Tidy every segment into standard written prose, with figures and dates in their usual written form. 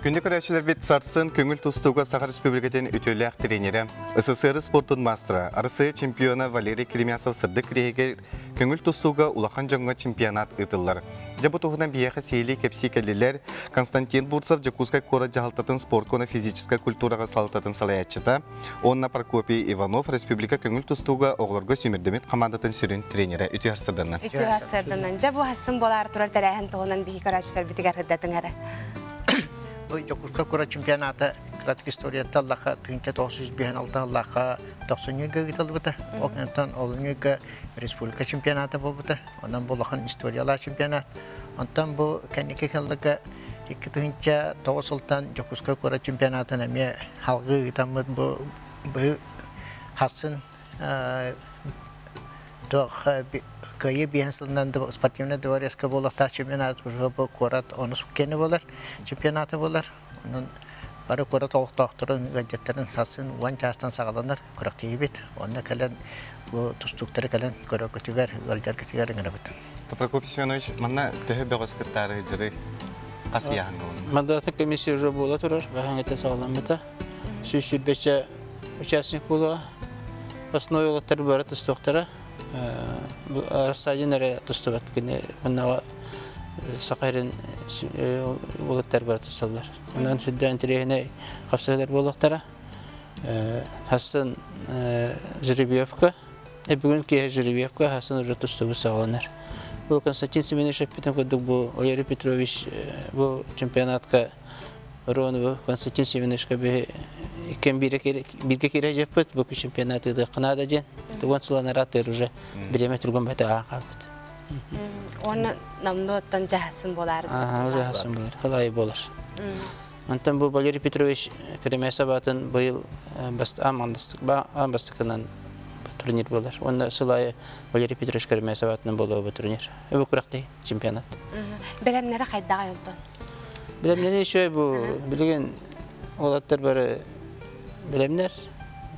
Күндү көрөөччүлэрбит сарсын көҥүл тустууга Саха Республикатын үтүөлээх тренерэ, СССР спортун маастара, Арассыыйа чемпиона Валерий Кремясов сырдык кириэһигэр көҥүл тустууга улахан дьоҥҥо чемпионат ыытыллар. Дьэ бу туһунан биһиэхэ сиһилии кэпсии кэллилэр Константин Бурцев Дьокуускай куорат дьаһалтатын спортка уонна физическэй культураҕа салалтатын салайааччыта уонна Прокопий Иванов республика көҥүл тустууга оҕолорго сүүмэрдэммит хамаандатын сүрүн тренерэ үтүө сарсыарданан. Үтүө сарсыарданан. Дьэ бу хассын буолаары турар тэрээһин туһунан биһи көрөөччүлэрбитигэр сырдатыҥ эрэ. Бу Дьокуускай куорат чемпионата кыратык историята Аллаха 1956 Аллаха тохсунньуга ыытыллыбыта. Ол кэнниттэн олунньуга республика чемпионата буолбута. Онон бу улахан историялаах чемпионат. Онтон бу кэнники сылларга 2009 сылтан Дьокуускай куорат чемпионатын эмиэ салгыы ыытаммыт бу быһы хассын туох кыайыы биэһин сылынан спортивный дворецка буолуохтаах чемпионат уже бу куорат онус киэнэ буолар чемпионата буолар. Онон бары куорат олохтоохторун ыалдьыттарын сарсын уон чаастан саҕаланар күрэхтэһиибит. Онно кэлэн бу тустууктары кэлэн көрөргүтүгэр, ыалдьаргытыгар ыҥырабыт. Прокопий Семенович, манна төһө бөҕөс кыттаары дьыры хас ыйааһын буолла? Мандаты комиссия уже буола турар, баһаҥыта саҕаламмыта. 120 участник буолуо. Основной уолаттар бары тустуохтара. Рассадин эрэ тустубат кини маннаҕа Саха сирин уолаттар бары тусталлар. Онон сүрдээх интэриэһинэй хапсыһыылар буолуохтара. Хассын жеребьевка, бүгүн киэһэ жеребьевка хассын уже тустубут саҕаланар. Бу Константин Семенович эппитин курдук бу Валерий Петрович бу чемпионатка Ронову Константин Семеновичка биһи иккиэн бииргэ киирэ дьеппит бу чемпионат ыытыахха наада диэн. Это уон сыл анараа уже бириэмэ түргэн бэйэтэ ааһан хаалбыт. Уонна намнуоттан дьаһасын буолаар. Дьаһасын буолар, халай буолар. Онтон бу Валерий Петрович Кремесов атын быйыл аан бастакынан турнир буолар. Уонна сыл аайы Валерий Петрович Кремесов атынан буолуо бу турнир. Бу күрэхтэһии чемпионат. Бэлэмнэрэ хайдаҕай онтон? Бэлэмнэри үчүгэй бу билигин уолаттар бары бэлэмнэр.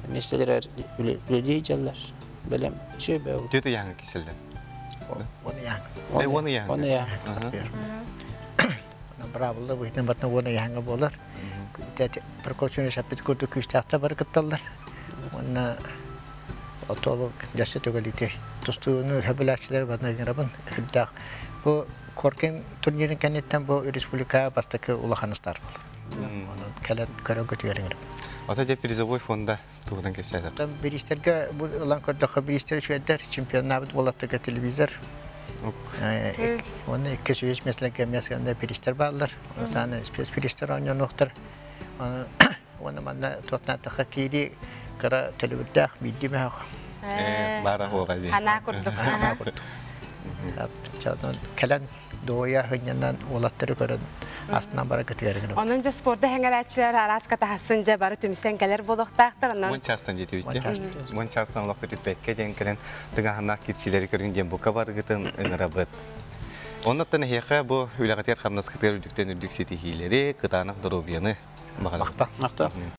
Миэстэлэр үлэлии сылдьаллар. Бэлэм үчүгэй бөҕө. Түөт ыйааҥҥа киселлэр. Уон ыйааҥ. Уон ыйааҥ. Уон ыйааҥ. Быраабылла быһыытынан барытын уон ыйааҥҥа буолар. Прокопьевич эппит курдук күүстээхтэр бары кытталлар. Уонна отуолу дьассы түгэлити тустууну сөбүлээччилэр барытын ыҥырабын. Үрдээх. Бу Коркин турнирын кэнниттэн бу республика бастакы улахан ыстаар буолар. Онон кэлэн көрө-көтүгэр ыҥырабын. Ата дьэ призовой фонда туһунан кэпсээтэр. Оттон бириистэргэ бу ылан көрдөххө бириистэр үчүгэйдэр чемпионнаабыт уолаттарга телевизор уонна 203 миэстэлэргэ эмиэ сыанна бириистэр бааллар. Ону спецпиристэр оонньонуохтар. Уонна манна туохтаатахха киирии кыра төлөбүрдээх биирдии мөһөх. Баара хуоҕа дии. Ханаа курдук. Ханаа курдук. Кэлэн дуойа сынньанан уолаттары көрөн астынан бара көтүгэр гынабыт. Онон дьэ спорда хэҥэрээччилэр араас катаһасын дьэ бары түмсэн кэлэр буолуохтаахтар. Онон Уон чаастан диэтибит дии. Уон чаастан олох көтүппэккэ диэн кэлэн тыҥааһыннаах кирсиилэри көрүҥ диэн бука баргытын ыҥырабыт. Оннуттан эһиэхэ бу үлэҕитигэр хамнаскытыгар үрдүктэн үрдүк ситиһиилэри, кытаанах доруобуйаны баҕарабыт. Махтал. Махтал.